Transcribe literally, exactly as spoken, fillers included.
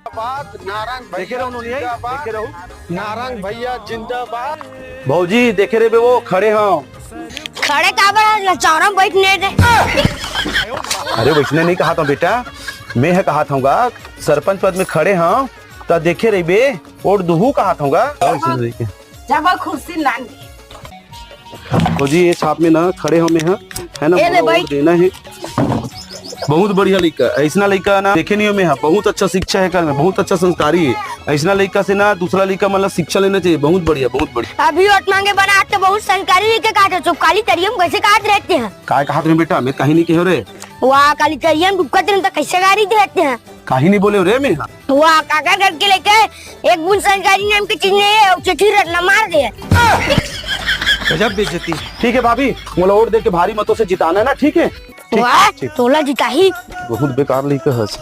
जिंदाबाद, नारंग देखे भैया रहो नोनी आई, जिंदाबाद। देखे रहो। नारंग भैया जिंदाबाद। भौजी, देखे रे बे, वो खड़े हंव। खड़े काबर हस? लचारा बैठ नहीं दे। अरे, वइसने नहीं कहत हंव बेटा, मैं ह कहत हंव गा, सरपंच पद में खड़े हंव, त देखे रहिबे, वोट दुहू कहत हंव गा। वइसने नहीं कहे। जब कुर्सी लान दे। भौजी, ये छाप में ना खड़े हंव मैं ह, है ना, ए ले मोला भाई। वोट देना हे। बहुत बढ़िया लइका, अइसना लइका ना देखे नहीं हंव मैं ह। बहुत अच्छा शिक्षा हे एकर में, बहुत अच्छा संस्कारी हे। अइसना लइका से ना दूसरा लइका मन ला शिक्षा लेना चाहिए। बहुत बढ़िया, बहुत बढ़िया। अभी वोट मांगे बर आत त बहुत संस्कारी लइका कहत हस, काली तरिया म कइसे कहत रहे तें ह? काय कहत रहेंव बेटा, मैं कहीं नहीं कहेंव रे। वाह, काली तरिया म डुबकत रहेंव त कइसे गारी देहे तें ह? कहीं नहीं बोलेंव रे मैं ह। वाह, काकर घर के लइका, एक बूंद संस्कारी नाम के चीज नहीं हे, अउ चिट्ठी रटना मार दे। गजब बेइज्जती। ठीक हे भाभी, मोला वोट दे के भारी मतों से जिताना हे ना, ठीक हे? ठीक, वाह, ठीक। तोला जिताही। बहुत बेकार लइका हस।